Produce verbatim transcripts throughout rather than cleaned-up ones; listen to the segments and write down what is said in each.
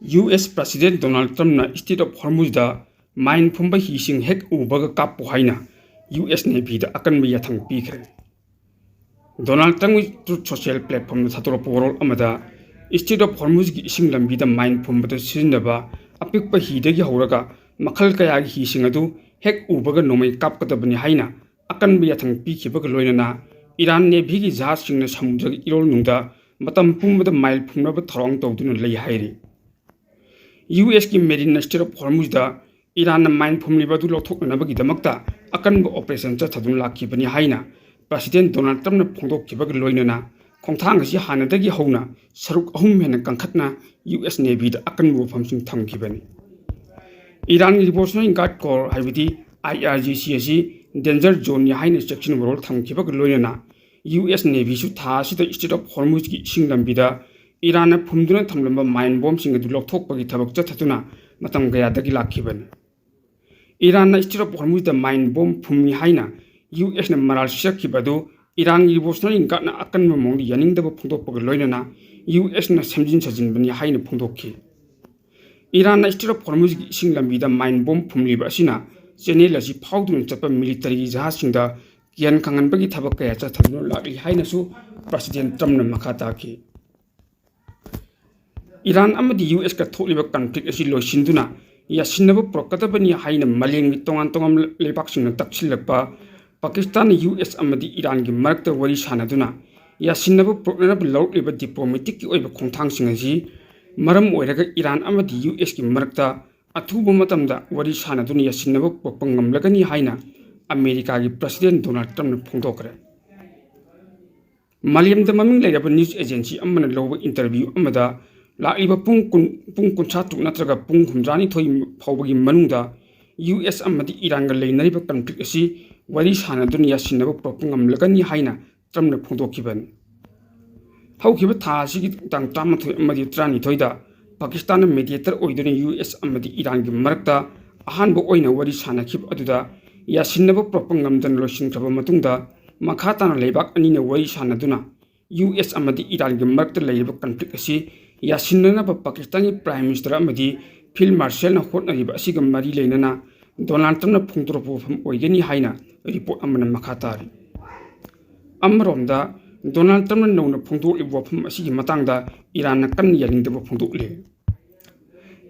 U S President Donald Trumpꯅ Strait of Hormuzꯗ mine ꯐꯨꯝꯕ ꯍꯤꯁꯤꯡ ꯍꯦꯛ ꯎꯕꯒ ꯀꯥꯞꯄꯨ ꯍꯥꯏꯅ ꯌꯨ ꯑꯦꯁ Navyꯗ ꯑꯀꯟꯕ ꯌꯥꯊꯪ ꯄꯤꯈ꯭ꯔꯦ꯫ Donald Trumpꯒꯤ Truth Social platformꯗ ꯊꯥꯗꯣꯔꯛꯄ ꯋꯥꯔꯣꯜ ꯑꯃꯗ, Strait of Hormuzꯒꯤ ꯏꯁꯤꯡ ꯂꯝꯕꯤꯗ mine ꯐꯨꯝꯕꯗ ꯁꯤꯖꯤꯟꯅꯕ ꯑꯄꯤꯛꯄ ꯍꯤꯗꯒꯤ ꯍꯧꯔꯒ ꯃꯈꯜ ꯀꯌꯥꯒꯤ ꯍꯤꯁꯤꯡ ꯑꯗꯨ ꯍꯦꯛ ꯎꯕꯒ ꯅꯣꯡꯃꯩ ꯀꯥꯞꯀꯗꯕꯅꯤ ꯍꯥꯏꯅ ꯑꯀꯟꯕ ꯌꯥꯊꯪ ꯄꯤꯈꯤꯕꯒ ꯂꯣꯏꯅꯅ, Iran Navyꯒꯤ ꯖꯍꯥꯖꯁꯤꯡꯅ ꯁꯃꯨꯗ꯭ꯔꯒꯤ ꯏꯔꯣꯜ ꯅꯨꯡꯗ ꯃꯇꯝ ꯄꯨꯝꯕꯗ mine ꯐꯨꯝꯅꯕ ꯊꯧꯔꯥꯡ ꯇꯧꯗꯨꯅ ꯂꯩ ꯍꯥꯏꯔꯤ꯫ ꯌꯨ ꯑꯦꯁꯀꯤ Marineꯅ Strait of Hormuzꯗ Iranꯅ mine ꯐꯨꯝꯂꯤꯕ ꯑꯗꯨ ꯂꯧꯊꯣꯛꯅꯅꯕꯒꯤꯗꯃꯛꯇ ꯑꯀꯟꯕ operation ꯆꯠꯊꯗꯨꯅ ꯂꯥꯛꯈꯤꯕꯅꯤ ꯍꯥꯏꯅ President Donald Trumpꯅ ꯐꯣꯡꯗꯣꯛꯈꯤꯕꯒ ꯂꯣꯏꯅꯅ, ꯈꯣꯡꯊꯥꯡ ꯑꯁꯤ ꯍꯥꯟꯅꯗꯒꯤ ꯍꯧꯅ ꯁꯔꯨꯛ ꯑꯍꯨꯝ ꯍꯦꯟꯅ ꯀꯟꯈꯠꯅ ꯌꯨ ꯑꯦꯁ Navyꯗ ꯑꯀꯟꯕ ꯋꯥꯐꯝꯁꯤꯡ ꯊꯝꯈꯤꯕꯅꯤ꯫ Iranꯒꯤ Revolutionary Guard Corps, ꯍꯥꯏꯕꯗꯤ I R G C ꯑꯁꯤ danger zoneꯅꯤ ꯍꯥꯏꯅ ꯆꯦꯛꯁꯤꯟ ꯋꯥꯔꯣꯜ ꯊꯝꯈꯤꯕꯒ ꯂꯣꯏꯅꯅ, ꯌꯨ ꯑꯦꯁ Navyꯁꯨ ꯊꯥ ꯑꯁꯤꯗ Strait of Hormuzꯀꯤ ꯏꯁꯤꯡ ꯂꯝꯕꯤꯗ Iranꯅ ꯐꯨꯝꯗꯨꯅ ꯊꯝꯂꯝꯕ mine bombꯁꯤꯡ ꯑꯗꯨ ꯂꯧꯊꯣꯛꯄꯒꯤ ꯊꯕꯛ ꯆꯠꯊꯗꯨꯅ ꯃꯇꯝ ꯀꯌꯥꯗꯒꯤ ꯂꯥꯛꯈꯤꯕꯅꯤ꯫ Iranꯅ Strait of Hormuzꯗ mine bomb ꯐꯨꯝꯃꯤ ꯍꯥꯏꯅ ꯌꯨ ꯑꯦꯁꯅ ꯃꯔꯥꯜ ꯁꯤꯔꯛꯈꯤꯕ ꯑꯗꯨ Iranꯒꯤ Revolutionary Guardꯅ ꯑꯀꯟꯕ ꯃꯑꯣꯡꯗ ꯌꯥꯅꯤꯡꯗꯕ ꯐꯣꯡꯗꯣꯛꯄꯒ ꯂꯣꯏꯅꯅ ꯌꯨ ꯑꯦꯁꯅ ꯁꯦꯝꯖꯤꯟ ꯁꯥꯖꯤꯟꯕꯅꯤ ꯍꯥꯏꯅ ꯐꯣꯡꯗꯣꯛꯈꯤ꯫ Iranꯅ Strait of Hormuzꯒꯤ ꯏꯁꯤꯡ ꯂꯝꯕꯤꯗ mine bomb ꯐꯨꯝꯂꯤꯕ ꯑꯁꯤꯅ channel ꯑꯁꯤ ꯐꯥꯎꯗꯨꯅ ꯆꯠꯄ militaryꯒꯤ ꯖꯍꯥꯖꯁꯤꯡꯗ ꯀꯤꯍꯟ ꯈꯪꯍꯟꯕꯒꯤ ꯊꯕꯛ ꯀꯌꯥ ꯆꯠꯊꯗꯨꯅ ꯂꯥꯛꯂꯤ ꯍꯥꯏꯅꯁꯨ President Trumpꯅ ꯃꯈꯥ ꯇꯥꯈꯤ꯫ Iran ꯑꯃꯗꯤ ꯌꯨ ꯑꯦꯁꯀ ꯊꯣꯛꯂꯤꯕ conflict ꯑꯁꯤ ꯂꯣꯏꯁꯤꯟꯗꯨꯅ ꯌꯥꯁꯤꯟꯅꯕ ꯄꯨꯔꯛꯀꯗꯕꯅꯤ ꯍꯥꯏꯅ ꯃꯥꯂꯦꯝꯒꯤ ꯇꯣꯉꯥꯟ ꯇꯣꯉꯥꯟꯕ ꯂꯩꯕꯥꯛꯁꯤꯡꯅ ꯇꯛꯁꯤꯜꯂꯛꯄ, ꯄꯥꯀꯤꯁꯇꯥꯟꯅ ꯌꯨ ꯑꯦꯁ ꯑꯃꯗꯤ Iranꯒꯤ ꯃꯔꯛꯇ ꯋꯥꯔꯤ ꯁꯥꯅꯗꯨꯅ ꯌꯥꯁꯤꯟꯅꯕ ꯄꯨꯔꯛꯅꯅꯕ ꯂꯧꯔꯛꯂꯤꯕ diplomaticꯀꯤ ꯑꯣꯏꯕ ꯈꯣꯡꯊꯥꯡꯁꯤꯡ ꯑꯁꯤ ꯃꯔꯝ ꯑꯣꯏꯔꯒ Iran ꯑꯃꯗꯤ ꯌꯨ ꯑꯦꯁꯀꯤ ꯃꯔꯛꯇ ꯑꯊꯨꯕ ꯃꯇꯝꯗ ꯋꯥꯔꯤ ꯁꯥꯅꯗꯨꯅ ꯌꯥꯁꯤꯟꯅꯕ ꯄꯨꯔꯛꯄ ꯉꯝꯂꯒꯅꯤ ꯍꯥꯏꯅ ꯑꯃꯦꯔꯤꯀꯥꯒꯤ President Donald Trumpꯅ ꯐꯣꯡꯗꯣꯛꯈ꯭ꯔꯦ꯫ ꯃꯥꯂꯦꯝꯗ ꯃꯃꯤꯡ ꯂꯩꯔꯕ news agency ꯑꯃꯅ ꯂꯧꯕ interview ꯑꯃꯗ, ꯂꯥꯛꯂꯤꯕ ꯄꯨꯡ ꯀꯨꯟ, ꯄꯨꯡ ꯀꯨꯟꯊ꯭ꯔꯥ ꯇꯔꯨꯛ ꯅꯠꯇ꯭ꯔꯒ ꯄꯨꯡ ꯍꯨꯝꯗ꯭ꯔꯥꯅꯤꯊꯣꯏ ꯐꯥꯎꯕꯒꯤ ꯃꯅꯨꯡꯗ ꯌꯨ ꯑꯦꯁ ꯑꯃꯗꯤ Iranꯒ ꯂꯩꯅꯔꯤꯕ conflict ꯑꯁꯤ ꯋꯥꯔꯤ ꯁꯥꯅꯗꯨꯅ ꯌꯥꯁꯤꯟꯅꯕ ꯄꯨꯔꯛꯄ ꯉꯝꯂꯒꯅꯤ ꯍꯥꯏꯅ Trumpꯅ ꯐꯣꯡꯗꯣꯛꯈꯤꯕꯅꯤ꯫ ꯍꯧꯈꯤꯕ ꯊꯥ ꯑꯁꯤꯒꯤ ꯇꯥꯡ ꯇꯔꯥꯃꯥꯊꯣꯏ ꯑꯃꯗꯤ ꯇꯔꯥꯅꯤꯊꯣꯏꯗ ꯄꯥꯀꯤꯁꯇꯥꯟꯅ mediator ꯑꯣꯏꯗꯨꯅ ꯌꯨ ꯑꯦꯁ ꯑꯃꯗꯤ Iranꯒꯤ ꯃꯔꯛꯇ ꯑꯍꯥꯟꯕ ꯑꯣꯏꯅ ꯋꯥꯔꯤ ꯁꯥꯅꯈꯤꯕ ꯑꯗꯨꯗ ꯌꯥꯁꯤꯟꯅꯕ ꯄꯨꯔꯛꯄ ꯉꯝꯗꯅ ꯂꯣꯏꯁꯤꯟꯈ꯭ꯔꯕ ꯃꯇꯨꯡꯗ, ꯃꯈꯥ ꯇꯥꯅ ꯂꯩꯕꯥꯛ ꯑꯅꯤꯅ ꯋꯥꯔꯤ ꯁꯥꯅꯗꯨꯅ ꯌꯨ ꯑꯦꯁ ꯑꯃꯗꯤ Iranꯒꯤ ꯃꯔꯛꯇ ꯂꯩꯔꯤꯕ conflict ꯑꯁꯤ ꯌꯥꯁꯤꯟꯅꯅꯕ ꯄꯥꯀꯤꯁꯇꯥꯟꯒꯤ Prime Minister ꯑꯃꯗꯤ Field Marshalꯅ ꯍꯣꯠꯅꯔꯤꯕ ꯑꯁꯤꯒ ꯃꯔꯤ ꯂꯩꯅꯅ ꯗꯣꯅꯥꯜꯗ ꯇ꯭ꯔꯝꯞꯅ ꯐꯣꯡꯗꯣꯔꯛꯄ ꯋꯥꯐꯝ ꯑꯣꯏꯒꯅꯤ ꯍꯥꯏꯅ ꯔꯤꯄꯣꯔꯠ ꯑꯃꯅ ꯃꯈꯥ ꯇꯥꯔꯤ꯫ ꯑꯃꯔꯣꯝꯗ, ꯗꯣꯅꯥꯜꯗ ꯇ꯭ꯔꯝꯞꯅ ꯅꯧꯅ ꯐꯣꯡꯗꯣꯛꯂꯤꯕ ꯋꯥꯐꯝ ꯑꯁꯤꯒꯤ ꯃꯇꯥꯡꯗ ꯏꯔꯥꯟꯅ ꯀꯟꯅ ꯌꯥꯅꯤꯡꯗꯕ ꯐꯣꯡꯗꯣꯛꯂꯤ꯫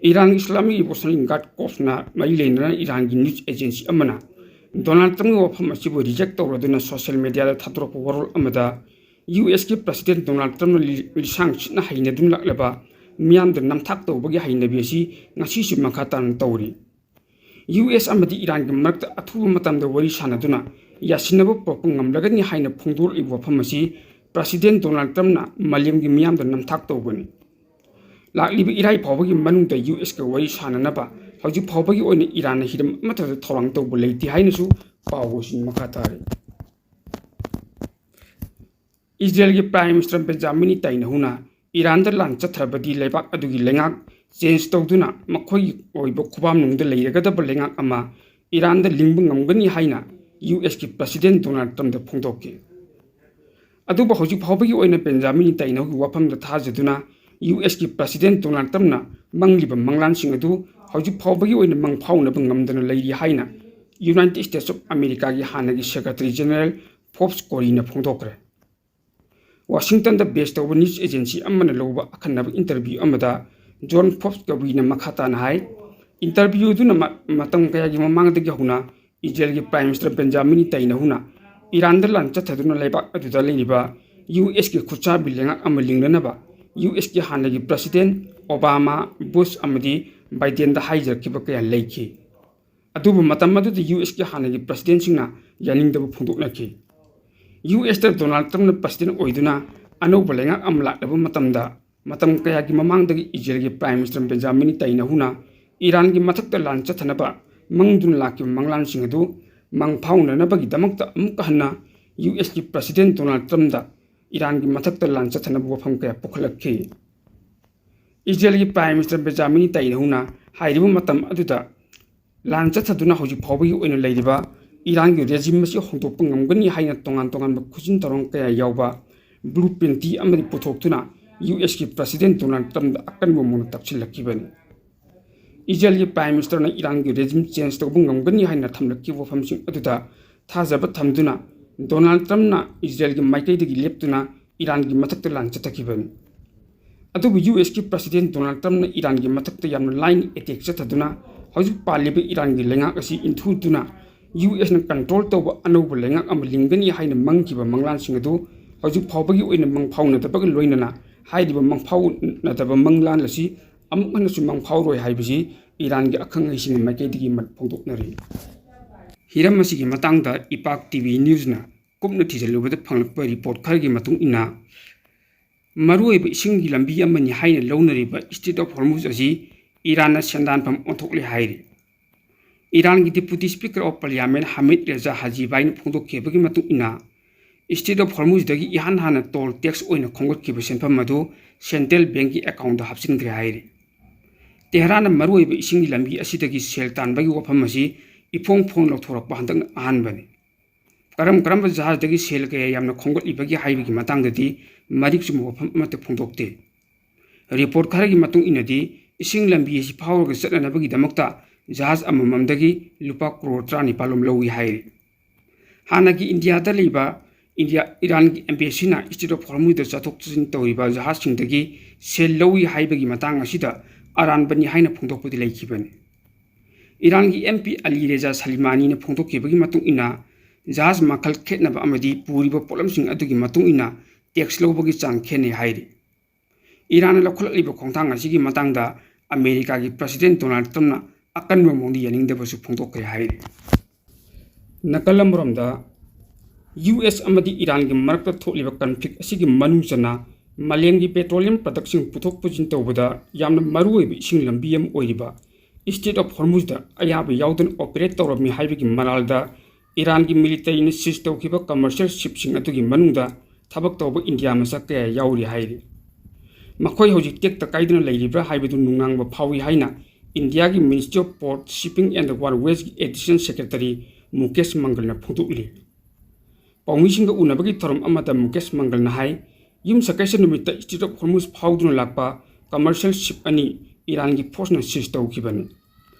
ꯏꯔꯥꯟꯒꯤ Islamic Revolutionary Guard Corpsꯅ ꯃꯔꯤ ꯂꯩꯅꯅ ꯏꯔꯥꯟꯒꯤ news agency ꯑꯃꯅ ꯗꯣꯅꯥꯜꯗ ꯇ꯭ꯔꯝꯞꯀꯤ ꯋꯥꯐꯝ ꯑꯁꯤꯕꯨ reject ꯇꯧꯔꯗꯨꯅ social mediaꯗ ꯊꯥꯗꯣꯔꯛꯄ ꯋꯥꯔꯣꯜ ꯑꯃꯗ, ꯌꯨ ꯑꯦꯁꯀꯤ President ꯗꯣꯅꯥꯜꯗ ꯇ꯭ꯔꯝꯞꯅ ꯂꯤ-, ꯂꯤꯁꯥꯡ ꯁꯤꯠꯅ ꯍꯩꯅꯗꯨꯅ ꯂꯥꯛꯂꯕ ꯃꯤꯌꯥꯝꯗ ꯅꯝꯊꯥꯛ ꯇꯧꯕꯒꯤ ꯍꯩꯅꯕꯤ ꯑꯁꯤ ꯉꯁꯤꯁꯨ ꯃꯈꯥ ꯇꯥꯅ ꯇꯧꯔꯤ꯫ ꯌꯨ ꯑꯦꯁ ꯑꯃꯗꯤ ꯏꯔꯥꯟꯒꯤ ꯃꯔꯛꯇ ꯑꯊꯨꯕ ꯃꯇꯝꯗ ꯋꯥꯔꯤ ꯁꯥꯟꯅꯗꯨꯅ ꯌꯥꯁꯤꯟꯅꯕ ꯄꯨꯔꯛꯄ ꯉꯝꯂꯒꯅꯤ ꯍꯥꯏꯅ ꯐꯣꯡꯗꯣꯔꯛꯂꯤꯕ ꯋꯥꯐꯝ ꯑꯁꯤ President ꯗꯣꯅꯥꯜꯗ ꯇ꯭ꯔꯝꯞꯅ ꯃꯥꯂꯦꯝꯒꯤ ꯃꯤꯌꯥꯝꯗ ꯅꯝꯊꯥꯛ ꯇꯧꯕꯅꯤ꯫ ꯂꯥꯛꯂꯤꯕ ꯏꯔꯥꯏ ꯐꯥꯎꯕꯒꯤ ꯃꯅꯨꯡꯗ ꯌꯨ ꯑꯦꯁꯀ ꯋꯥꯔꯤ ꯁꯥꯟꯅꯅꯕ ꯍꯧꯖꯤꯛ ꯐꯥꯎꯕꯒꯤ ꯑꯣꯏꯅ ꯏꯔꯥꯟꯅ ꯍꯤꯔꯝ ꯑꯃꯠꯇꯗ ꯊꯧꯔꯥꯡ ꯇꯧꯕ ꯂꯩꯇꯦ ꯍꯥꯏꯅꯁꯨ ꯄꯥꯎ ꯑꯁꯤ ꯃꯈꯥ ꯇꯥꯔꯤ꯫ ꯏꯖꯔꯦꯜꯒꯤ Prime Minister ꯕꯦꯟꯖꯥꯃꯤꯟ ꯅꯦꯇꯥꯟꯌꯥꯍꯨꯅ ꯏꯔꯥꯟꯗ ꯂꯥꯟ ꯆꯠꯊꯔꯕꯗꯤ ꯂꯩꯕꯥꯛ ꯑꯗꯨꯒꯤ ꯂꯩꯉꯥꯛ change ꯇꯧꯗꯨꯅ ꯃꯈꯣꯏꯒꯤ ꯑꯣꯏꯕ ꯈꯨꯕꯥꯝꯅꯨꯡꯗ ꯂꯩꯔꯒꯗꯕ ꯂꯩꯉꯥꯛ ꯑꯃ ꯏꯔꯥꯟꯗ ꯂꯤꯡꯕ ꯉꯝꯒꯅꯤ ꯍꯥꯏꯅ ꯌꯨ ꯑꯦꯁꯀꯤ President ꯗꯣꯅꯥꯜꯗ ꯇ꯭ꯔꯝꯞꯇ ꯐꯣꯡꯗꯣꯛꯈꯤ꯫ ꯑꯗꯨꯕꯨ ꯍꯧꯖꯤꯛ ꯐꯥꯎꯕꯒꯤ ꯑꯣꯏꯅ ꯕꯦꯟꯖꯥꯃꯤꯟ ꯅꯦꯇꯥꯟꯌꯥꯍꯨꯒꯤ ꯋꯥꯐꯝꯗ ꯊꯥꯖꯗꯨꯅ ꯌꯨ ꯑꯦꯁꯀꯤ President ꯗꯣꯅꯥꯜꯗ ꯇ꯭ꯔꯝꯞꯅ ꯃꯪꯂꯤꯕ ꯃꯪꯂꯥꯟꯁꯤꯡ ꯑꯗꯨ ꯍꯧꯖꯤꯛ ꯐꯥꯎꯕꯒꯤ ꯑꯣꯏꯅ ꯃꯪ ꯐꯥꯎꯅꯕ ꯉꯝꯗꯅ ꯂꯩꯔꯤ ꯍꯥꯏꯅ United States of Americaꯒꯤ ꯍꯥꯟꯅꯒꯤ Secretary General ꯐꯣꯕꯁ ꯀꯣꯔꯤꯅ ꯐꯣꯡꯗꯣꯛꯈ꯭ꯔꯦ꯫ ꯋꯥꯁꯤꯡꯇꯟꯗ base ꯇꯧꯕ news agency ꯑꯃꯅ ꯂꯧꯕ ꯑꯈꯟꯅꯕ interview ꯑꯃꯗ ꯖꯣꯟ ꯐꯣꯕꯁ ꯀꯣꯔꯤꯅ ꯃꯈꯥ ꯇꯥꯅ ꯍꯥꯏ, interview ꯑꯗꯨꯅ ꯃ-, ꯃꯇꯝ ꯀꯌꯥꯒꯤ ꯃꯃꯥꯡꯗꯒꯤ ꯍꯧꯅ ꯏꯖꯔꯦꯜꯒꯤ Prime Minister ꯕꯦꯟꯖꯥꯃꯤꯟ ꯅꯦꯇꯥꯟꯌꯥꯍꯨꯅ ꯏꯔꯥꯟꯗ ꯂꯥꯟ ꯆꯠꯊꯗꯨꯅ ꯂꯩꯕꯥꯛ ꯑꯗꯨꯗ ꯂꯩꯔꯤꯕ ꯌꯨ ꯑꯦꯁꯀꯤ ꯈꯨꯠꯁꯥꯕꯤ ꯂꯩꯉꯥꯛ ꯑꯃ ꯂꯤꯡꯅꯅꯕ ꯌꯨ ꯑꯦꯁꯀꯤ ꯍꯥꯟꯅꯒꯤ President ꯑꯣꯕꯥꯃꯥ, ꯕꯨꯁ ꯑꯃꯗꯤ ꯕꯥꯏꯗꯦꯟꯗ ꯍꯥꯏꯖꯔꯛꯈꯤꯕ ꯀꯌꯥ ꯂꯩꯈꯤ꯫ ꯑꯗꯨꯕꯨ ꯃꯇꯝ ꯑꯗꯨꯗ ꯌꯨ ꯑꯦꯁꯀꯤ ꯍꯥꯟꯅꯒꯤ Presidentꯁꯤꯡꯅ ꯌꯥꯅꯤꯡꯗꯕ ꯐꯣꯡꯗꯣꯛꯅꯈꯤ꯫ ꯌꯨ ꯑꯦꯁꯇ ꯗꯣꯅꯥꯜꯗ ꯇ꯭ꯔꯝꯞꯅ President ꯑꯣꯏꯗꯨꯅ ꯑꯅꯧꯕ ꯂꯩꯉꯥꯛ ꯑꯃ ꯂꯥꯛꯂꯕ ꯃꯇꯝꯗ ꯃꯇꯝ ꯀꯌꯥꯒꯤ ꯃꯃꯥꯡꯗꯒꯤ ꯏꯖꯔꯦꯜꯒꯤ Prime Minister ꯕꯦꯟꯖꯥꯃꯤꯟ ꯅꯦꯇꯥꯟꯌꯥꯍꯨꯅ ꯏꯔꯥꯟꯒꯤ ꯃꯊꯛꯇ ꯂꯥꯟ ꯆꯠꯊꯅꯕ ꯃꯪꯗꯨꯅ ꯂꯥꯛꯈꯤꯕ ꯃꯪꯂꯥꯟꯁꯤꯡ ꯑꯗꯨ ꯃꯪ ꯐꯥꯎꯅꯅꯕꯒꯤꯗꯃꯛꯇ ꯑꯃꯨꯛꯀ ꯍꯟꯅ ꯌꯨ ꯑꯦꯁꯀꯤ President ꯗꯣꯅꯥꯜꯗ ꯇ꯭ꯔꯝꯞꯗ ꯏꯔꯥꯟꯒꯤ ꯃꯊꯛꯇ ꯂꯥꯟ ꯆꯠꯊꯅꯕ ꯋꯥꯐꯝ ꯀꯌꯥ ꯄꯨꯈꯠꯂꯛꯈꯤ꯫ ꯏꯖꯔꯦꯜꯒꯤ Prime Minister ꯕꯦꯟꯖꯥꯃꯤꯟ ꯅꯦꯇꯥꯟꯌꯥꯍꯨꯅ ꯍꯥꯏꯔꯤꯕ ꯃꯇꯝ ꯑꯗꯨꯗ ꯂꯥꯟ ꯆꯠꯊꯗꯨꯅ ꯍꯧꯖꯤꯛ ꯐꯥꯎꯕꯒꯤ ꯑꯣꯏꯅ ꯂꯩꯔꯤꯕ ꯏꯔꯥꯟꯒꯤ regime ꯑꯁꯤ ꯍꯣꯡꯗꯣꯛꯄ ꯉꯝꯒꯅꯤ ꯍꯥꯏꯅ ꯇꯣꯉꯥꯟ ꯇꯣꯉꯥꯟꯕ ꯈꯨꯖꯤꯟ ꯊꯧꯔꯥꯡ ꯀꯌꯥ ꯌꯥꯎꯕ blueprint ꯑꯃꯗꯤ ꯄꯨꯊꯣꯛꯇꯨꯅ ꯌꯨ ꯑꯦꯁꯀꯤ ꯄ꯭ꯔꯁꯤꯗꯦꯟ ꯗꯣꯅꯥꯜꯗ ꯇ꯭ꯔꯝꯞꯗ ꯑꯀꯟꯕ ꯃꯑꯣꯡꯗ ꯇꯛꯁꯤꯜꯂꯛꯈꯤꯕꯅꯤ꯫ ꯏꯖꯔꯦꯜꯒꯤ ꯄ꯭ꯔꯥꯏꯝ ꯃꯤꯅꯤꯁꯇꯔꯅ ꯏꯔꯥꯟꯒꯤ ꯔꯦꯖꯤꯝ ꯆꯦꯟꯖ ꯇꯧꯕ ꯉꯝꯒꯅꯤ ꯍꯥꯏꯅ ꯊꯝꯂꯛꯈꯤꯕ ꯋꯥꯐꯝꯁꯤꯡ ꯑꯗꯨꯗ ꯊꯥꯖꯕ ꯊꯝꯗꯨꯅ ꯗꯣꯅꯥꯜꯗ ꯇ꯭ꯔꯝꯞꯅ ꯏꯖꯔꯦꯜꯒꯤ ꯃꯥꯏꯀꯩꯗꯒꯤ ꯂꯦꯞꯇꯨꯅ ꯏꯔꯥꯟꯒꯤ ꯃꯊꯛꯇ ꯂꯥꯟ ꯆꯠꯊꯈꯤꯕꯅꯤ꯫ ꯑꯗꯨꯕꯨ ꯌꯨ ꯑꯦꯁꯀꯤ ꯄ꯭ꯔꯁꯤꯗꯦꯟ ꯗꯣꯅꯥꯜꯗ ꯇ꯭ꯔꯝꯞꯅ ꯏꯔꯥꯟꯒꯤ ꯃꯊꯛꯇ ꯌꯥꯝꯅ ꯂꯥꯏꯅ ꯑꯦꯇꯦꯛ ꯆꯠꯊꯗꯨꯅ ꯍꯧꯖꯤꯛ ꯄꯥꯜꯂꯤꯕ ꯏꯔꯥꯟꯒꯤ ꯂꯩꯉꯥꯛ ꯑꯁꯤ ꯏꯟꯊꯨꯗꯨꯅ ꯌꯨ ꯑꯦꯁꯅ ꯀꯟꯇ꯭ꯔꯣꯜ ꯇꯧꯕ ꯑꯅꯧꯕ ꯂꯩꯉꯥꯛ ꯑꯃ ꯂꯤꯡꯒꯅꯤ ꯍꯥꯏꯅ ꯃꯪꯈꯤꯕ ꯃꯪꯂꯥꯟꯁꯤꯡ ꯑꯗꯨ ꯍꯧꯖꯤꯛ ꯐꯥꯎꯕꯒꯤ ꯑꯣꯏꯅ ꯃꯪꯐꯥꯎꯅꯗꯕꯒ ꯂꯣꯏꯅꯅ ꯍꯥꯏꯔꯤꯕ ꯃꯪꯐꯥꯎꯅꯗꯕ ꯃꯪꯂꯥꯟ ꯑꯁꯤ ꯑꯃꯨꯛ ꯍꯟꯅꯁꯨ ꯃꯪꯐꯥꯎꯔꯣꯏ ꯍꯥꯏꯕꯁꯤ ꯏꯔꯥꯟꯒꯤ ꯑꯈꯪ ꯑꯍꯩꯁꯤꯡꯒꯤ ꯃꯥꯏꯀꯩꯗꯒꯤ ꯃ-, ꯐꯣꯡꯗꯣꯛꯅꯔꯤ꯫ ꯍꯤꯔꯝ ꯑꯁꯤꯒꯤ ꯃꯇꯥꯡꯗ ꯏꯄꯥꯛ ꯇꯤ ꯚꯤ ꯅ꯭ꯌꯨꯁꯅ ꯀꯨꯞꯅ ꯊꯤꯖꯤꯜꯂꯨꯕꯗ ꯐꯪꯂꯛꯄ ꯔꯤꯄꯣꯔꯠ ꯈꯔꯒꯤ ꯃꯇꯨꯡ ꯏꯟꯅ, ꯃꯔꯨꯑꯣꯏꯕ ꯏꯁꯤꯡꯒꯤ ꯂꯝꯕꯤ ꯑꯃꯅꯤ ꯍꯥꯏꯅ ꯂꯧꯅꯔꯤꯕ ꯏꯁꯇ꯭ꯔꯦꯠ ꯑꯣꯐ ꯍꯣꯔꯃꯨꯖ ꯑꯁꯤ ꯏꯔꯥꯟꯅ ꯁꯦꯟꯗꯥꯟꯐꯝ ꯑꯣꯟꯊꯣꯛꯂꯦ ꯍꯥꯏꯔꯤ꯫ ꯏꯔꯥꯟꯒꯤ deputy speaker of parliament Hamid ꯔꯦꯖꯥ ꯍꯥꯖꯤꯕꯥꯏꯅ ꯐꯣꯡꯗꯣꯛꯈꯤꯕꯒꯤ ꯃꯇꯨꯡ ꯏꯟꯅ, ꯏꯁꯇ꯭ꯔꯦꯠ ꯑꯣꯐ ꯍꯣꯔꯃꯨꯖꯗꯒꯤ ꯏꯍꯥꯟ ꯍꯥꯟꯅ ꯇꯣꯜ ꯇꯦꯛꯁ ꯑꯣꯏꯅ ꯈꯣꯝꯒꯠꯈꯤꯕ ꯁꯦꯟꯐꯝ ꯑꯗꯨ ꯁꯦꯟꯇ꯭ꯔꯦꯜ ꯕꯦꯡꯀꯤ ꯑꯦꯀꯥꯎꯟꯗ ꯍꯥꯞꯆꯤꯟꯈ꯭ꯔꯦ ꯍꯥꯏꯔꯤ꯫ ꯇꯦꯍꯔꯥꯟꯅ ꯃꯔꯨꯑꯣꯏꯕ ꯏꯁꯤꯡꯒꯤ ꯂꯝꯕꯤ ꯑꯁꯤꯗꯒꯤ ꯁꯦꯜ ꯇꯥꯟꯕꯒꯤ ꯋꯥꯐꯝ ꯑꯁꯤ ꯏꯐꯣꯡ ꯐꯣꯡ ꯂꯧꯊꯣꯔꯛꯄ ꯍꯟꯗꯛꯅ ꯑꯍꯥꯟꯕꯅꯤ꯫ ꯀꯔꯝ ꯀꯔꯝꯕ ꯖꯍꯥꯖꯗꯒꯤ ꯁꯦꯜ ꯀꯌꯥ ꯌꯥꯝꯅ ꯈꯣꯝꯒꯠꯂꯤꯕꯒꯦ ꯍꯥꯏꯕꯒꯤ ꯃꯇꯥꯡꯗꯗꯤ ꯃꯔꯤꯛ ꯆꯨꯝꯕ ꯋꯥꯐꯝ ꯑꯃꯠꯇ ꯐꯣꯡꯗꯣꯛꯇꯦ꯫ ꯔꯤꯄꯣꯔꯠ ꯈꯔꯒꯤ ꯃꯇꯨꯡ ꯏꯟꯅꯗꯤ, ꯏꯁꯤꯡ ꯂꯝꯕꯤ ꯑꯁꯤ ꯐꯥꯎꯔꯒ ꯆꯠꯅꯅꯕꯒꯤꯗꯃꯛꯇ ꯖꯍꯥꯖ ꯑꯃꯃꯝꯗꯒꯤ ꯂꯨꯄꯥ ꯀ꯭ꯔꯣꯔ ꯇꯔꯥꯅꯤꯄꯥꯜ ꯂꯣꯝ ꯂꯧꯏ ꯍꯥꯏꯔꯤ꯫ ꯍꯥꯟꯅꯒꯤ ꯏꯟꯗꯤꯌꯥꯗ ꯂꯩꯕ ꯏꯟꯗꯤꯌꯥ, ꯏꯔꯥꯟꯒꯤ ꯑꯦꯝꯕꯦꯁꯤꯅ ꯏꯁꯇ꯭ꯔꯦꯠ ꯑꯣꯐ ꯍꯣꯔꯃꯨꯖꯗ ꯆꯠꯊꯣꯛ ꯆꯠꯁꯤꯟ ꯇꯧꯔꯤꯕ ꯖꯍꯥꯖꯁꯤꯡꯗꯒꯤ ꯁꯦꯜ ꯂꯧꯏ ꯍꯥꯏꯕꯒꯤ ꯃꯇꯥꯡ ꯑꯁꯤꯗ ꯑꯔꯥꯟꯕꯅꯤ ꯍꯥꯏꯅ ꯐꯣꯡꯗꯣꯛꯄꯗꯤ ꯂꯩꯈꯤꯕꯅꯤ꯫ ꯏꯔꯥꯟꯒꯤ ꯑꯦꯝ ꯄꯤ ꯑꯂꯤ ꯔꯦꯖꯥ ꯁꯂꯤꯃꯥꯅꯤꯅ ꯐꯣꯡꯗꯣꯛꯈꯤꯕꯒꯤ ꯃꯇꯨꯡ ꯏꯟꯅ, ꯖꯍꯥꯖ ꯃꯈꯜ ꯈꯦꯠꯅꯕ ꯑꯃꯗꯤ ꯄꯨꯔꯤꯕ ꯄꯣꯠꯂꯝꯁꯤꯡ ꯑꯗꯨꯒꯤ ꯃꯇꯨꯡ ꯏꯟꯅ ꯇꯦꯛꯁ ꯂꯧꯕꯒꯤ ꯆꯥꯡ ꯈꯦꯠꯅꯩ ꯍꯥꯏꯔꯤ꯫ ꯏꯔꯥꯟꯅ ꯂꯧꯈꯠꯂꯛꯂꯤꯕ ꯈꯣꯡꯊꯥꯡ ꯑꯁꯤꯒꯤ ꯃꯇꯥꯡꯗ ꯑꯃꯦꯔꯤꯀꯥꯒꯤ ꯄ꯭ꯔꯁꯤꯗꯦꯟ ꯗꯣꯅꯥꯜꯗ ꯇ꯭ꯔꯝꯞꯅ ꯑꯀꯟꯕ ꯃꯑꯣꯡꯗ ꯌꯥꯅꯤꯡꯗꯕꯁꯨ ꯐꯣꯡꯗꯣꯛꯈ꯭ꯔꯦ ꯍꯥꯏꯔꯤ꯫ ꯅꯥꯀꯜ ꯑꯃꯔꯣꯝꯗ, ꯌꯨ ꯑꯦꯁ ꯑꯃꯗꯤ ꯏꯔꯥꯟꯒꯤ ꯃꯔꯛꯇ ꯊꯣꯛꯂꯤꯕ ꯀꯟꯐ꯭ꯂꯤꯛ ꯑꯁꯤꯒꯤ ꯃꯅꯨꯡ ꯆꯟꯅ ꯃꯥꯂꯦꯝꯒꯤ ꯄꯦꯇ꯭ꯔꯣꯂꯤꯌꯝ ꯄ꯭ꯔꯗꯛꯁꯤꯡ ꯄꯨꯊꯣꯛ ꯄꯨꯁꯤꯟ ꯇꯧꯕꯗ ꯌꯥꯝꯅ ꯃꯔꯨꯑꯣꯏꯕ ꯏꯁꯤꯡ ꯂꯝꯕꯤ ꯑꯃ ꯑꯣꯏꯔꯤꯕ ꯏꯁꯇ꯭ꯔꯦꯠ ꯑꯣꯐ ꯍꯣꯔꯃꯨꯖꯗ ꯑꯌꯥꯕ ꯌꯥꯎꯗꯅ ꯑꯣꯄꯔꯦꯠ ꯇꯧꯔꯝꯃꯤ ꯍꯥꯏꯕꯒꯤ ꯃꯔꯥꯜꯗ ꯏꯔꯥꯟꯒꯤ ꯃꯤꯂꯤꯇꯔꯤꯅ ꯁꯤꯖ ꯇꯧꯈꯤꯕ ꯀꯃꯔꯁꯤꯌꯦꯜ ꯁꯤꯞꯁꯤꯡ ꯑꯗꯨꯒꯤ ꯃꯅꯨꯡꯗ ꯊꯕꯛ ꯇꯧꯕ ꯏꯟꯗꯤꯌꯥ ꯃꯆꯥ ꯀꯌꯥ ꯌꯥꯎꯔꯤ ꯍꯥꯏꯔꯤ꯫ ꯃꯈꯣꯏ ꯍꯧꯖꯤꯛ ꯇꯦꯛꯇ ꯀꯥꯏꯗꯅ ꯂꯩꯔꯤꯕ꯭ꯔꯥ ꯍꯥꯏꯕꯗꯨ ꯅꯨꯡꯅꯥꯡꯕ ꯐꯥꯎꯏ ꯍꯥꯏꯅ ꯏꯟꯗꯤꯌꯥꯒꯤ Ministry of Port, Shipping and Waterwaysꯀꯤ Additional Secretary Mukesh ꯃꯪꯒꯜꯅ ꯐꯣꯡꯗꯣꯛꯂꯤ꯫ ꯄꯥꯎꯃꯤꯁꯤꯡꯒ ꯎꯅꯕꯒꯤ ꯊꯧꯔꯝ ꯑꯃꯗ ꯃꯨꯀꯦꯁ ꯃꯪꯒꯜꯅ ꯍꯥꯏ, ꯌꯨꯝꯁꯀꯩꯁ ꯅꯨꯃꯤꯠꯇ Strait of Hormuz ꯐꯥꯎꯗꯨꯅ ꯂꯥꯛꯄ commercial ship ꯑꯅꯤ ꯏꯔꯥꯟꯒꯤ forceꯅ seize ꯇꯧꯈꯤꯕꯅꯤ꯫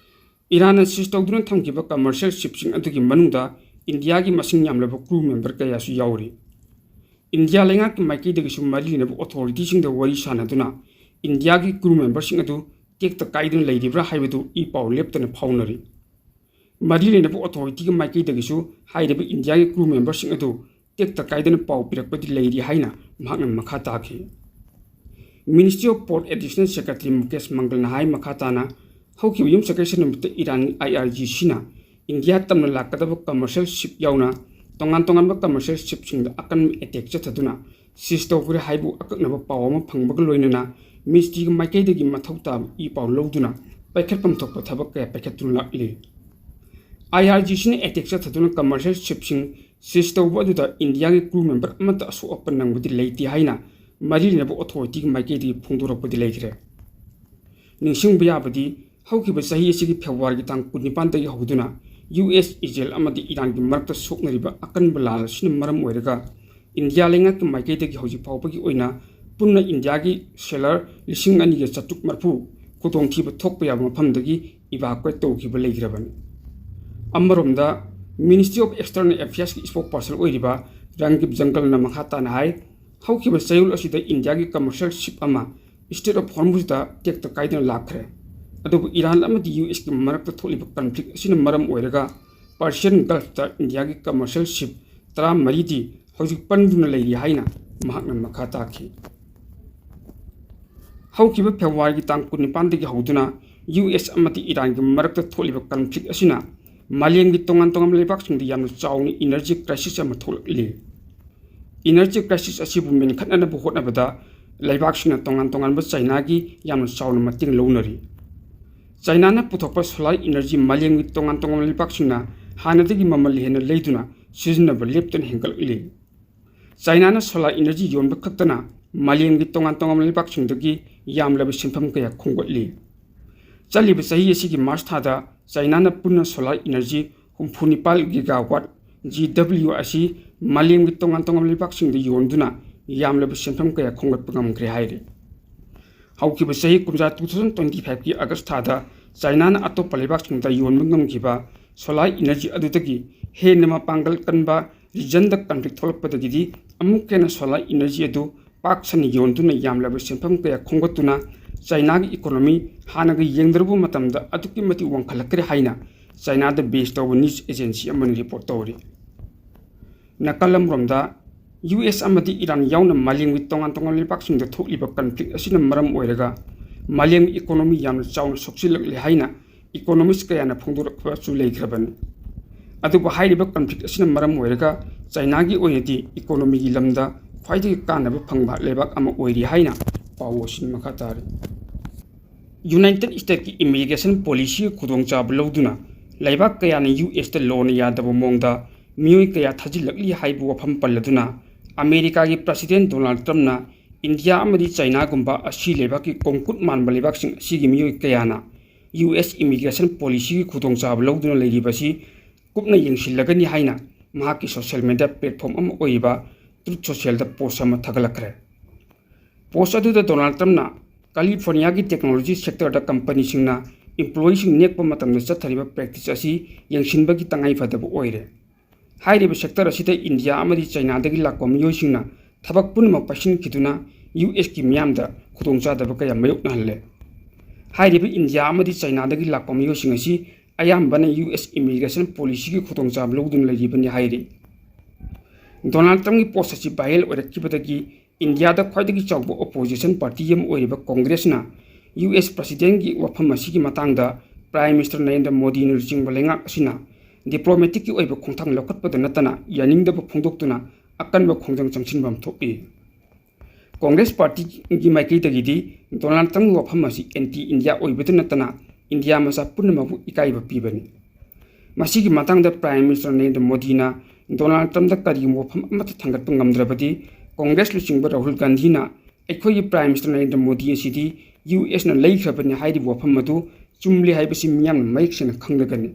ꯏꯔꯥꯟꯅ seize ꯇꯧꯗꯨꯅ ꯊꯝꯈꯤꯕ commercial shipꯁꯤꯡ ꯑꯗꯨꯒꯤ ꯃꯅꯨꯡꯗ ꯏꯟꯗꯤꯌꯥꯒꯤ ꯃꯁꯤꯡ ꯌꯥꯝꯂꯕ crew member ꯀꯌꯥꯁꯨ ꯌꯥꯎꯔꯤ꯫ ꯏꯟꯗꯤꯌꯥ ꯂꯩꯉꯥꯛꯀꯤ ꯃꯥꯏꯀꯩꯗꯒꯤꯁꯨ ꯃꯔꯤ ꯂꯩꯅꯕ authorityꯁꯤꯡꯗ ꯋꯥꯔꯤ ꯁꯥꯅꯗꯨꯅ ꯏꯟꯗꯤꯌꯥꯒꯤ crew memberꯁꯤꯡ ꯑꯗꯨ ꯇꯦꯛꯇ ꯀꯥꯏꯗꯨꯅ ꯂꯩꯔꯤꯕ꯭ꯔꯥ ꯍꯥꯏꯕꯗꯨ ꯏ ꯄꯥꯎ ꯂꯦꯞꯇꯅ ꯐꯥꯎꯅꯔꯤ꯫ ꯃꯔꯤ ꯂꯩꯅꯕ authorityꯒꯤ ꯃꯥꯏꯀꯩꯗꯒꯤꯁꯨ ꯍꯥꯏꯔꯤꯕ ꯏꯟꯗꯤꯌꯥꯒꯤ crew memberꯁꯤꯡ ꯑꯗꯨ ꯇꯦꯛꯇ ꯀꯥꯏꯗꯅ ꯄꯥꯎ ꯄꯤꯔꯛꯄꯗꯤ ꯂꯩꯔꯤ ꯍꯥꯏꯅ ꯃꯍꯥꯛꯅ ꯃꯈꯥ ꯇꯥꯈꯤ꯫ Ministry of Port Additional Secretary Mukesh ꯃꯪꯒꯜꯅ ꯍꯥꯏ ꯃꯈꯥ ꯇꯥꯅ, ꯍꯧꯈꯤꯕ ꯌꯨꯝꯁꯀꯩꯁ ꯅꯨꯃꯤꯠꯇ ꯏꯔꯥꯟꯒꯤ IRGCꯅ ꯏꯟꯗꯤꯌꯥ ꯇꯝꯅ ꯂꯥꯛꯀꯗꯕ commercial ship ꯌꯥꯎꯅ ꯇꯣꯉꯥꯟ ꯇꯣꯉꯥꯟꯕ commercial shipꯁꯤꯡꯗ ꯑꯀꯟꯕ attack ꯆꯠꯊꯗꯨꯅ seize ꯇꯧꯈ꯭ꯔꯦ ꯍꯥꯏꯕꯨ ꯑꯀꯛꯅꯕ ꯄꯥꯎ ꯑꯃ ꯐꯪꯕꯒ ꯂꯣꯏꯅꯅ ministryꯒꯤ ꯃꯥꯏꯀꯩꯗꯒꯤ ꯃꯊꯧ ꯇꯥꯕ ꯏ ꯄꯥꯎ ꯂꯧꯗꯨꯅ ꯄꯥꯏꯈꯠꯐꯝ ꯊꯣꯛꯄ ꯊꯕꯛ ꯀꯌꯥ ꯄꯥꯏꯈꯠꯇꯨꯅ ꯂꯥꯛꯂꯤ꯫ IRGCꯅ attack ꯆꯠꯊꯗꯨꯅ commercial shipꯁꯤꯡ seize ꯇꯧꯕ ꯑꯗꯨꯗ ꯏꯟꯗꯤꯌꯥꯒꯤ crew member ꯑꯃꯠꯇ ꯑꯁꯣꯛ ꯑꯄꯟ ꯅꯪꯕꯗꯤ ꯂꯩꯇꯦ ꯍꯥꯏꯅ ꯃꯔꯤ ꯂꯩꯅꯕ authorityꯒꯤ ꯃꯥꯏꯀꯩꯗꯒꯤ ꯐꯣꯡꯗꯣꯔꯛꯄꯗꯤ ꯂꯩꯈ꯭ꯔꯦ꯫ ꯅꯤꯡꯁꯤꯡꯕ ꯌꯥꯕꯗꯤ, ꯍꯧꯈꯤꯕ ꯆꯍꯤ ꯑꯁꯤꯒꯤ Februaryꯒꯤ ꯇꯥꯡ ꯀꯨꯟꯅꯤꯄꯥꯟꯗꯒꯤ ꯍꯧꯗꯨꯅ US, Israel ꯑꯃꯗꯤ ꯏꯔꯥꯟꯒꯤ ꯃꯔꯛꯇ ꯁꯣꯛꯅꯔꯤꯕ ꯑꯀꯟꯕ ꯂꯥꯟ ꯑꯁꯤꯅ ꯃꯔꯝ ꯑꯣꯏꯔꯒ ꯏꯟꯗꯤꯌꯥ ꯂꯩꯉꯥꯛꯀꯤ ꯃꯥꯏꯀꯩꯗꯒꯤ ꯍꯧꯖꯤꯛ ꯐꯥꯎꯕꯒꯤ ꯑꯣꯏꯅ ꯄꯨꯟꯅ ꯏꯟꯗꯤꯌꯥꯒꯤ sailor ꯂꯤꯁꯤꯡ ꯑꯅꯤꯒ ꯆꯥꯇ꯭ꯔꯨꯛ ꯃꯔꯤꯐꯨ ꯈꯨꯗꯣꯡꯊꯤꯕ ꯊꯣꯛꯄ ꯌꯥꯕ ꯃꯐꯝꯗꯒꯤ evacuate ꯇꯧꯈꯤꯕ ꯂꯩꯈ꯭ꯔꯕꯅꯤ꯫ ꯑꯃꯔꯣꯝꯗ, Ministry of External Affairsꯀꯤ spokesperson ꯑꯣꯏꯔꯤꯕ ꯔꯟꯗꯤꯞ ꯖꯪꯒꯜꯅ ꯃꯈꯥ ꯇꯥꯅ ꯍꯥꯏ, ꯍꯧꯈꯤꯕ ꯆꯌꯣꯜ ꯑꯁꯤꯗ ꯏꯟꯗꯤꯌꯥꯒꯤ commercial ship ꯑꯃ Strait of Hormuzꯗ ꯇꯦꯛꯇ ꯀꯥꯏꯗꯅ ꯂꯥꯛꯈ꯭ꯔꯦ꯫ ꯑꯗꯨꯕꯨ ꯏꯔꯥꯟ ꯑꯃꯗꯤ USꯀꯤ ꯃꯔꯛꯇ ꯊꯣꯛꯂꯤꯕ conflict ꯑꯁꯤꯅ ꯃꯔꯝ ꯑꯣꯏꯔꯒ Persian Gulfꯇ ꯏꯟꯗꯤꯌꯥꯒꯤ commercial ship ꯇꯔꯥꯃꯔꯤꯗꯤ ꯍꯧꯖꯤꯛ ꯄꯟꯗꯨꯅ ꯂꯩꯔꯤ ꯍꯥꯏꯅ ꯃꯍꯥꯛꯅ ꯃꯈꯥ ꯇꯥꯈꯤ꯫ ꯍꯧꯈꯤꯕ Februaryꯒꯤ ꯇꯥꯡ ꯀꯨꯟꯅꯤꯄꯥꯟꯗꯒꯤ ꯍꯧꯗꯨꯅ US ꯑꯃꯗꯤ ꯏꯔꯥꯟꯒꯤ ꯃꯔꯛꯇ ꯊꯣꯛꯂꯤꯕ conflict ꯑꯁꯤꯅ ꯃꯥꯂꯦꯝꯒꯤ ꯇꯣꯉꯥꯟ ꯇꯣꯉꯥꯟꯕ ꯂꯩꯕꯥꯛꯁꯤꯡꯗ ꯌꯥꯝꯅ ꯆꯥꯎꯅ energy crisis ꯑꯃ ꯊꯣꯛꯂꯛꯂꯤ꯫ Energy crisis ꯑꯁꯤꯕꯨ ꯃꯦꯟꯈꯠꯅꯅꯕ ꯍꯣꯠꯅꯕꯗ ꯂꯩꯕꯥꯛꯁꯤꯡꯅ ꯇꯣꯉꯥꯟ ꯇꯣꯉꯥꯟꯕ ꯆꯥꯏꯅꯥꯒꯤ ꯌꯥꯝꯅ ꯆꯥꯎꯅ ꯃꯇꯦꯡ ꯂꯧꯅꯔꯤ꯫ ꯆꯥꯏꯅꯥꯅ ꯄꯨꯊꯣꯛꯄ solar energy ꯃꯥꯂꯦꯝꯒꯤ ꯇꯣꯉꯥꯟ ꯇꯣꯉꯥꯟꯕ ꯂꯩꯕꯥꯛꯁꯤꯡꯅ ꯍꯥꯟꯅꯗꯒꯤ ꯃꯃꯜ ꯍꯦꯟꯅ ꯂꯩꯗꯨꯅ ꯁꯤꯖꯤꯟꯅꯕ ꯂꯦꯞꯇꯅ ꯍꯦꯟꯒꯠꯂꯛꯂꯤ꯫ ꯆꯥꯏꯅꯥꯅ solar energy ꯌꯣꯟꯕ ꯈꯛꯇꯅ ꯃꯥꯂꯦꯝꯒꯤ ꯇꯣꯉꯥꯟ ꯇꯣꯉꯥꯟꯕ ꯂꯩꯕꯥꯛꯁꯤꯡꯗꯒꯤ ꯌꯥꯝꯂꯕ ꯁꯦꯟꯐꯝ ꯀꯌꯥ ꯈꯣꯝꯒꯠꯂꯤ꯫ ꯆꯠꯂꯤꯕ ꯆꯍꯤ ꯑꯁꯤꯒꯤ March ꯊꯥꯗ ꯆꯥꯏꯅꯥꯅ ꯄꯨꯟꯅ solar energy ꯍꯨꯝꯐꯨ ꯅꯤꯄꯥꯟ gigawatt, GW, ꯑꯁꯤ ꯃꯥꯂꯦꯝꯒꯤ ꯇꯣꯉꯥꯟ ꯇꯣꯉꯥꯟꯕ ꯂꯩꯕꯥꯛꯁꯤꯡꯗ ꯌꯣꯟꯗꯨꯅ ꯌꯥꯝꯂꯕ ꯁꯦꯟꯐꯝ ꯀꯌꯥ ꯈꯣꯝꯒꯠꯄ ꯉꯝꯈ꯭ꯔꯦ ꯍꯥꯏꯔꯤ꯫ ꯍꯧꯈꯤꯕ ꯆꯍꯤ ꯀꯨꯝꯖꯥ two thousand twenty five ꯀꯤ August ꯊꯥꯗ ꯆꯥꯏꯅꯥꯅ ꯑꯇꯣꯞꯄ ꯂꯩꯕꯥꯛꯁꯤꯡꯗ ꯌꯣꯟꯕ ꯉꯝꯈꯤꯕ solar energy ꯑꯗꯨꯗꯒꯤ ꯍꯦꯟꯅ ꯃꯄꯥꯡꯒꯜ ꯀꯟꯕ regionꯗ conflict ꯊꯣꯛꯂꯛꯄꯗꯒꯤꯗꯤ ꯑꯃꯨꯛ ꯍꯦꯟꯅ solar energy ꯑꯗꯨ ꯄꯥꯛ ꯁꯟꯅ ꯌꯣꯟꯗꯨꯅ ꯌꯥꯝꯂꯕ ꯁꯦꯟꯐꯝ ꯀꯌꯥ ꯈꯣꯝꯒꯠꯇꯨꯅ ꯆꯥꯏꯅꯥꯒꯤ economy ꯍꯥꯟꯅꯒ ꯌꯦꯡꯅꯔꯨꯕ ꯃꯇꯝꯗ ꯑꯗꯨꯛꯀꯤ ꯃꯇꯤꯛ ꯋꯥꯡꯈꯠꯂꯛꯈ꯭ꯔꯦ ꯍꯥꯏꯅ ꯆꯥꯏꯅꯥꯗ base ꯇꯧꯕ news agency ꯑꯃꯅ report ꯇꯧꯔꯤ꯫ ꯅꯥꯀꯜ ꯑꯃꯔꯣꯝꯗ, ꯌꯨ ꯑꯦꯁ ꯑꯃꯗꯤ ꯏꯔꯥꯟ ꯌꯥꯎꯅ ꯃꯥꯂꯦꯝꯒꯤ ꯇꯣꯉꯥꯟ ꯇꯣꯉꯥꯟꯕ ꯂꯩꯕꯥꯛꯁꯤꯡꯗ ꯊꯣꯛꯂꯤꯕ conflict ꯑꯁꯤꯅ ꯃꯔꯝ ꯑꯣꯏꯔꯒ ꯃꯥꯂꯦꯝꯒꯤ economy ꯌꯥꯝꯅ ꯆꯥꯎꯅ ꯁꯣꯛꯆꯤꯜꯂꯛꯂꯦ ꯍꯥꯏꯅ economist ꯀꯌꯥꯅ ꯐꯣꯡꯗꯣꯔꯛꯄꯁꯨ ꯂꯩꯈ꯭ꯔꯕꯅꯤ꯫ ꯑꯗꯨꯕꯨ ꯍꯥꯏꯔꯤꯕ conflict ꯑꯁꯤꯅ ꯃꯔꯝ ꯑꯣꯏꯔꯒ ꯆꯥꯏꯅꯥꯒꯤ ꯑꯣꯏꯅꯗꯤ economyꯒꯤ ꯂꯝꯗ ꯈ꯭ꯋꯥꯏꯗꯒꯤ ꯀꯥꯟꯅꯕ ꯐꯪꯕ ꯂꯩꯕꯥꯛ ꯑꯃ ꯑꯣꯏꯔꯤ ꯍꯥꯏꯅ ꯄꯥꯎ ꯑꯁꯤꯅ ꯃꯈꯥ ꯇꯥꯔꯤ꯫ United Statesꯀꯤ immigration policyꯒꯤ ꯈꯨꯗꯣꯡꯆꯥꯕ ꯂꯧꯗꯨꯅ ꯂꯩꯕꯥꯛ ꯀꯌꯥꯅ ꯌꯨ ꯑꯦꯁꯇ ꯂꯣꯅ ꯌꯥꯗꯕ ꯃꯑꯣꯡꯗ ꯃꯤꯑꯣꯏ ꯀꯌꯥ ꯊꯥꯖꯤꯜꯂꯛꯂꯤ ꯍꯥꯏꯕ ꯋꯥꯐꯝ ꯄꯜꯂꯗꯨꯅ ꯑꯃꯦꯔꯤꯀꯥꯒꯤ President Donald Trumpꯅ ꯏꯟꯗꯤꯌꯥ ꯑꯃꯗꯤ ꯆꯥꯏꯅꯥꯒꯨꯝꯕ ꯑꯁꯤ ꯂꯩꯕꯥꯛꯀꯤ ꯀꯣꯡꯀꯨꯠ ꯃꯥꯟꯕ ꯂꯩꯕꯥꯛꯁꯤꯡ ꯑꯁꯤꯒꯤ ꯃꯤꯑꯣꯏ ꯀꯌꯥꯅ ꯌꯨ ꯑꯦꯁ immigration policyꯒꯤ ꯈꯨꯗꯣꯡꯆꯥꯕ ꯂꯧꯗꯨꯅ ꯂꯩꯔꯤꯕꯁꯤ ꯀꯨꯞꯅ ꯌꯦꯡꯁꯤꯜꯂꯒꯅꯤ ꯍꯥꯏꯅ ꯃꯍꯥꯛꯀꯤ social media platform ꯑꯃ ꯑꯣꯏꯔꯤꯕ Truth Socialꯗ post ꯑꯃ ꯊꯥꯒꯠꯂꯛꯈ꯭ꯔꯦ꯫ Post ꯑꯗꯨꯗ Donald Trumpꯅ Californiaꯒꯤ technology sectorꯗ companyꯁꯤꯡꯅ employeeꯁꯤꯡ ꯅꯦꯛꯄ ꯃꯇꯝꯗ ꯆꯠꯊꯔꯤꯕ practice ꯑꯁꯤ ꯌꯦꯡꯁꯤꯟꯕꯒꯤ ꯇꯉꯥꯏꯐꯗꯕ ꯑꯣꯏꯔꯦ꯫ ꯍꯥꯏꯔꯤꯕ sector ꯑꯁꯤꯗ ꯏꯟꯗꯤꯌꯥ ꯑꯃꯗꯤ ꯆꯥꯏꯅꯥꯗꯒꯤ ꯂꯥꯛꯄ ꯃꯤꯑꯣꯏꯁꯤꯡꯅ ꯊꯕꯛ ꯄꯨꯝꯅꯃꯛ ꯄꯥꯏꯁꯤꯟꯈꯤꯗꯨꯅ ꯌꯨ ꯑꯦꯁꯀꯤ ꯃꯤꯌꯥꯝꯗ ꯈꯨꯗꯣꯡꯆꯥꯗꯕ ꯀꯌꯥ ꯃꯥꯌꯣꯛꯅꯍꯜꯂꯦ꯫ ꯍꯥꯏꯔꯤꯕ ꯏꯟꯗꯤꯌꯥ ꯑꯃꯗꯤ ꯆꯥꯏꯅꯥꯗꯒꯤ ꯂꯥꯛꯄ ꯃꯤꯑꯣꯏꯁꯤꯡ ꯑꯁꯤ ꯑꯌꯥꯝꯕꯅ ꯌꯨ ꯑꯦꯁ immigration policyꯒꯤ ꯈꯨꯗꯣꯡꯆꯥꯕ ꯂꯧꯗꯨꯅ ꯂꯩꯔꯤꯕꯅꯤ ꯍꯥꯏꯔꯤ꯫ Donald Trumpꯀꯤ post ꯑꯁꯤ viral ꯑꯣꯏꯔꯛꯈꯤꯕꯗꯒꯤ ꯏꯟꯗꯤꯌꯥꯗ ꯈ꯭ꯋꯥꯏꯗꯒꯤ ꯆꯥꯎꯕ opposition party ꯑꯃ ꯑꯣꯏꯔꯤꯕ Congressꯅ ꯌꯨ ꯑꯦꯁ Presidentꯀꯤ ꯋꯥꯐꯝ ꯑꯁꯤꯒꯤ ꯃꯇꯥꯡꯗ Prime Minister ꯅꯔꯦꯟꯗ꯭ꯔ ꯃꯣꯗꯤꯅ ꯂꯨꯆꯤꯡꯕ ꯂꯩꯉꯥꯛ ꯑꯁꯤꯅ diplomaticꯀꯤ ꯑꯣꯏꯕ ꯈꯣꯡꯊꯥꯡ ꯂꯧꯈꯠꯄꯗ ꯅꯠꯇꯅ ꯌꯥꯅꯤꯡꯗꯕ ꯐꯣꯡꯗꯣꯛꯇꯨꯅ ꯑꯀꯟꯕ ꯈꯣꯡꯖꯪ ꯆꯪꯁꯤꯟꯕ ꯑꯃ ꯊꯣꯛꯏ꯫ Congress partyꯒꯤ ꯃꯥꯏꯀꯩꯗꯒꯤꯗꯤ Donald Trumpꯀꯤ ꯋꯥꯐꯝ ꯑꯁꯤ anti India ꯑꯣꯏꯕꯇ ꯅꯠꯇꯅ ꯏꯟꯗꯤꯌꯥ ꯃꯆꯥ ꯄꯨꯝꯅꯃꯛꯄꯨ ꯏꯀꯥꯏꯕ ꯄꯤꯕꯅꯤ꯫ ꯃꯁꯤꯒꯤ ꯃꯇꯥꯡꯗ Prime Minister ꯅꯔꯦꯟꯗ꯭ꯔ ꯃꯣꯗꯤꯅ Donald Trumpꯇ ꯀꯔꯤꯒꯨꯝꯕ ꯋꯥꯐꯝ ꯑꯃꯠꯇ ꯊꯥꯡꯒꯠꯄ ꯉꯝꯗ꯭ꯔꯕꯗꯤ Congress ꯂꯨꯆꯤꯡꯕ ꯔꯥꯍꯨꯜ ꯒꯥꯟꯙꯤꯅ ꯑꯩꯈꯣꯏꯒꯤ Prime Minister ꯅꯔꯦꯟꯗ꯭ꯔ ꯃꯣꯗꯤ ꯑꯁꯤꯗꯤ ꯌꯨ ꯑꯦꯁꯅ ꯂꯩꯈ꯭ꯔꯕꯅꯤ ꯍꯥꯏꯔꯤꯕ ꯋꯥꯐꯝ ꯑꯗꯨ ꯆꯨꯝꯂꯦ ꯍꯥꯏꯕꯁꯤ ꯃꯤꯌꯥꯝꯅ ꯃꯌꯦꯛ ꯁꯦꯡꯅ ꯈꯪꯂꯒꯅꯤ꯫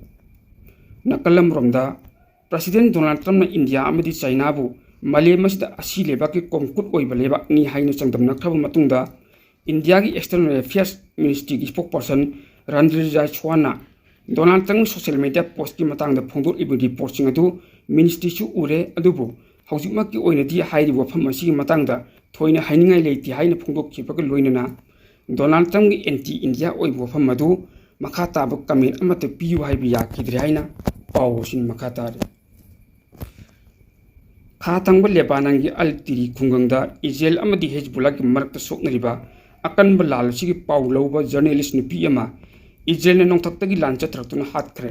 ꯅꯥꯀꯜ ꯑꯃꯔꯣꯝꯗ, President Donald Trumpꯅ ꯏꯟꯗꯤꯌꯥ ꯑꯃꯗꯤ ꯆꯥꯏꯅꯥꯕꯨ ꯃꯥꯂꯦꯝ ꯑꯁꯤꯗ ꯑꯁꯤ ꯂꯩꯕꯥꯛꯀꯤ ꯀꯣꯡꯀꯨꯠ ꯑꯣꯏꯕ ꯂꯩꯕꯥꯛꯅꯤ ꯍꯥꯏꯅ ꯆꯥꯡꯗꯝꯅꯈ꯭ꯔꯕ ꯃꯇꯨꯡꯗ, ꯏꯟꯗꯤꯌꯥꯒꯤ External Affairs Ministryꯒꯤ spokesperson ꯔꯟꯙꯤꯔ ꯖꯥꯏꯁ꯭ꯋꯥꯜꯅ ꯗꯣꯅꯥꯜꯗ ꯇ꯭ꯔꯝꯞꯀꯤ social media postꯀꯤ ꯃꯇꯥꯡꯗ ꯐꯣꯡꯗꯣꯛꯂꯤꯕ reportꯁꯤꯡ ꯑꯗꯨ ministryꯁꯨ ꯎꯔꯦ, ꯑꯗꯨꯕꯨ ꯍꯧꯖꯤꯛꯃꯛꯀꯤ ꯑꯣꯏꯅꯗꯤ ꯍꯥꯏꯔꯤꯕ ꯋꯥꯐꯝ ꯑꯁꯤꯒꯤ ꯃꯇꯥꯡꯗ ꯊꯣꯏꯅ ꯍꯥꯏꯅꯤꯡꯉꯥꯏ ꯂꯩꯇꯦ ꯍꯥꯏꯅ ꯐꯣꯡꯗꯣꯛꯈꯤꯕꯒ ꯂꯣꯏꯅꯅ ꯗꯣꯅꯥꯜꯗ ꯇ꯭ꯔꯝꯞꯀꯤ anti India ꯑꯣꯏꯕ ꯋꯥꯐꯝ ꯑꯗꯨ ꯃꯈꯥ ꯇꯥꯕ comment ꯑꯃꯠꯇ ꯄꯤꯌꯨ ꯍꯥꯏꯕ ꯌꯥꯈꯤꯗ꯭ꯔꯦ ꯍꯥꯏꯅ ꯄꯥꯎ ꯑꯁꯤꯅ ꯃꯈꯥ ꯇꯥꯔꯤ꯫ ꯈꯥ ꯊꯪꯕ ꯂꯦꯕꯥꯅꯟꯒꯤ ꯑꯜ ꯇꯤꯔꯤ ꯈꯨꯡꯒꯪꯗ ꯏꯖꯔꯦꯜ ꯑꯃꯗꯤ ꯍꯦꯖꯕꯨꯜꯂꯥꯒꯤ ꯃꯔꯛꯇ ꯁꯣꯛꯅꯔꯤꯕ ꯑꯀꯟꯕ ꯂꯥꯜ ꯑꯁꯤꯒꯤ ꯄꯥꯎ ꯂꯧꯕ journalist ꯅꯨꯄꯤ ꯑꯃ ꯏꯖꯔꯦꯜꯅ ꯅꯣꯡꯊꯛꯇꯒꯤ ꯂꯥꯟ ꯆꯠꯊꯔꯛꯇꯨꯅ ꯍꯥꯠꯈ꯭ꯔꯦ꯫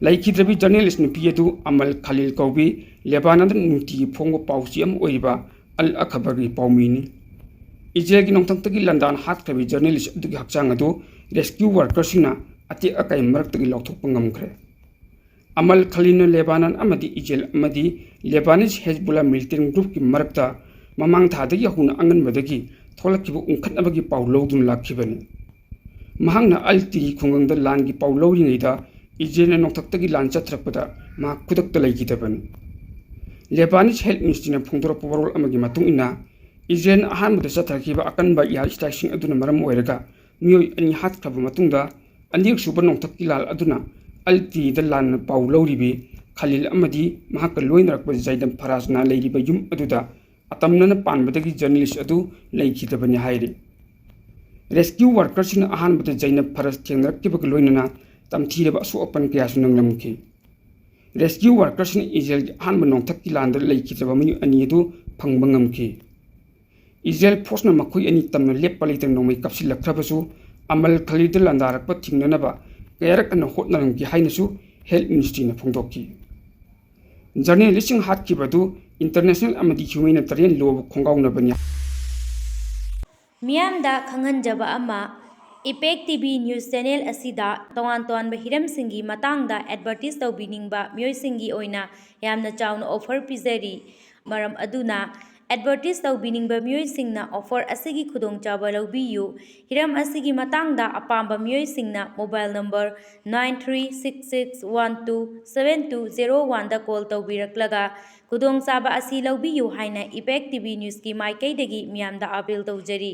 ꯂꯩꯈꯤꯗ꯭ꯔꯕꯤ journalist ꯅꯨꯄꯤ ꯑꯗꯨ ꯑꯃꯜ ꯈꯂꯤꯜ ꯀꯧꯕꯤ, ꯂꯦꯕꯥꯅꯟꯗ ꯅꯨꯡꯇꯤꯒꯤ ꯐꯣꯡꯕ ꯄꯥꯎꯆꯦ ꯑꯃ ꯑꯣꯏꯔꯤꯕ ꯑꯜ ꯑꯈꯕꯔꯒꯤ ꯄꯥꯎꯃꯤꯅꯤ꯫ ꯏꯖꯔꯦꯜꯒꯤ ꯅꯣꯡꯊꯛꯇꯒꯤ ꯂꯥꯟꯗꯥꯟ ꯍꯥꯠꯈ꯭ꯔꯕꯤ journalist ꯑꯗꯨꯒꯤ ꯍꯛꯆꯥꯡ ꯑꯗꯨ rescue workerꯁꯤꯡꯅ ꯑꯇꯦꯛ ꯑꯀꯥꯏ ꯃꯔꯛꯇꯒꯤ ꯂꯧꯊꯣꯛꯄ ꯉꯝꯈ꯭ꯔꯦ꯫ ꯑꯃꯜ ꯈꯂꯤꯜꯅ ꯂꯦꯕꯥꯅꯟ ꯑꯃꯗꯤ ꯏꯖꯔꯦꯜ ꯑꯃꯗꯤ ꯂꯦꯕꯥꯅꯤꯁ ꯍꯦꯖꯕꯨꯜꯂꯥ militant groupꯀꯤ ꯃꯔꯛꯇ ꯃꯃꯥꯡ ꯊꯥꯗꯒꯤ ꯍꯧꯅ ꯑꯉꯟꯕꯗꯒꯤ ꯊꯣꯛꯂꯛꯈꯤꯕ ꯎꯪꯈꯠꯅꯕꯒꯤ ꯄꯥꯎ ꯂꯧꯗꯨꯅ ꯂꯥꯛꯈꯤꯕꯅꯤ꯫ ꯃꯍꯥꯛꯅ ꯑꯜ ꯇꯤꯔꯤ ꯈꯨꯡꯒꯪꯗ ꯂꯥꯟꯒꯤ ꯄꯥꯎ ꯂꯧꯔꯤꯉꯩꯗ ꯏꯖꯔꯦꯜꯅ ꯅꯣꯡꯊꯛꯇꯒꯤ ꯂꯥꯟ ꯆꯠꯊꯔꯛꯄꯗ ꯃꯍꯥꯛ ꯈꯨꯗꯛꯇ ꯂꯩꯈꯤꯗꯕꯅꯤ꯫ ꯂꯦꯕꯥꯅꯤꯁ health ministryꯅ ꯐꯣꯡꯗꯣꯔꯛꯄ ꯋꯥꯔꯣꯜ ꯑꯃꯒꯤ ꯃꯇꯨꯡ ꯏꯟꯅ, ꯏꯖꯔꯦꯜꯅ ꯑꯍꯥꯟꯕꯗ ꯆꯠꯊꯔꯛꯈꯤꯕ ꯑꯀꯟꯕ air strikeꯁꯤꯡ ꯑꯗꯨꯅ ꯃꯔꯝ ꯑꯣꯏꯔꯒ ꯃꯤꯑꯣꯏ ꯑꯅꯤ ꯍꯥꯠꯈ꯭ꯔꯕ ꯃꯇꯨꯡꯗ, ꯑꯅꯤꯔꯛꯁꯨꯕ ꯅꯣꯡꯊꯛꯀꯤ ꯂꯥꯜ ꯑꯗꯨꯅ ꯑꯜ ꯇꯤꯔꯤꯗ ꯂꯥꯟꯅ ꯄꯥꯎ ꯂꯧꯔꯤꯕꯤ ꯈꯂꯤꯜ ꯑꯃꯗꯤ ꯃꯍꯥꯛꯀ ꯂꯣꯏꯅꯔꯛꯄ ꯖꯩꯅꯕ ꯐꯔꯥꯖꯅ ꯂꯩꯔꯤꯕ ꯌꯨꯝ ꯑꯗꯨꯗ ꯑꯇꯝꯅꯅ ꯄꯥꯟꯕꯗꯒꯤ journalist ꯑꯗꯨ ꯂꯩꯈꯤꯗꯕꯅꯤ ꯍꯥꯏꯔꯤ꯫ Rescue workerꯁꯤꯡꯅ ꯑꯍꯥꯟꯕꯗ ꯖꯩꯅꯕ ꯐꯔꯥꯖ ꯊꯦꯡꯅꯔꯛꯈꯤꯕꯒ ꯂꯣꯏꯅꯅ ꯇꯝꯊꯤꯔꯕ ꯑꯁꯣꯛ ꯑꯄꯟ ꯀꯌꯥꯁꯨ ꯅꯪꯂꯝꯈꯤ꯫ Rescue workerꯁꯤꯡꯅ ꯏꯖꯔꯦꯜꯒꯤ ꯑꯍꯥꯟꯕ ꯅꯣꯡꯊꯛꯀꯤ ꯂꯥꯟꯗ ꯂꯩꯈꯤꯗ꯭ꯔꯕ ꯃꯤꯑꯣꯏ ꯑꯅꯤ ꯑꯗꯨ ꯐꯪꯕ ꯉꯝꯈꯤ꯫ ꯏꯖꯔꯦꯜ forceꯅ ꯃꯈꯣꯏ ꯑꯅꯤ ꯇꯝꯅ ꯂꯦꯞꯄ ꯂꯩꯇꯅ ꯅꯣꯡꯃꯩ ꯀꯥꯞꯁꯤꯜꯂꯛꯈ꯭ꯔꯕꯁꯨ, ꯑꯃꯜ ꯈꯂꯤꯜꯗ ꯂꯥꯟꯗꯥꯔꯛꯄ ꯊꯤꯡꯅꯅꯕ ꯀꯌꯥꯔꯛ ꯍꯟꯅ ꯍꯣꯠꯅꯔꯝꯈꯤ ꯍꯥꯏꯅꯁꯨ health ministryꯅ ꯐꯣꯡꯗꯣꯛꯈꯤ꯫ Journalistꯁꯤꯡ ꯍꯥꯠꯈꯤꯕ ꯑꯗꯨ international ꯑꯃꯗꯤ humanitarian lawꯕꯨ ꯈꯣꯡꯒꯥꯎꯅꯕꯅꯤ꯫ ꯃꯤꯌꯥꯝꯗ ꯈꯪꯍꯟꯖꯕ ꯑꯃ, Impact TV news channel ꯑꯁꯤꯗ ꯇꯣꯉꯥꯟ ꯇꯣꯉꯥꯟꯕ ꯍꯤꯔꯝꯁꯤꯡꯒꯤ ꯃꯇꯥꯡꯗ advertise ꯇꯧꯕꯤꯅꯤꯡꯕ ꯃꯤꯑꯣꯏꯁꯤꯡꯒꯤ ꯑꯣꯏꯅ ꯌꯥꯝꯅ ꯆꯥꯎꯅ offer ꯄꯤꯖꯔꯤ꯫ ꯃꯔꯝ ꯑꯗꯨꯅ ꯑꯦꯗꯚꯔꯇꯤꯁ ꯇꯧꯕꯤꯅꯤꯡꯕ ꯃꯤꯑꯣꯏꯁꯤꯡꯅ ꯑꯣꯐꯔ ꯑꯁꯤꯒꯤ ꯈꯨꯗꯣꯡꯆꯥꯕ ꯂꯧꯕꯤꯌꯨ꯫ ꯍꯤꯔꯝ ꯑꯁꯤꯒꯤ ꯃꯇꯥꯡꯗ ꯑꯄꯥꯝꯕ ꯃꯤꯑꯣꯏꯁꯤꯡꯅ mobile number nine three six six one two seven two zero oneꯗ ꯀꯣꯜ ꯇꯧꯕꯤꯔꯛꯂꯒ ꯈꯨꯗꯣꯡꯆꯥꯕ ꯑꯁꯤ ꯂꯧꯕꯤꯌꯨ ꯍꯥꯏꯅ ꯏꯝꯄꯦꯛ ꯇꯤ ꯚꯤ ꯅ꯭ꯌꯨꯁꯀꯤ ꯃꯥꯏꯀꯩꯗꯒꯤ ꯃꯤꯌꯥꯝꯗ ꯑꯥꯄꯤꯜ ꯇꯧꯖꯔꯤ꯫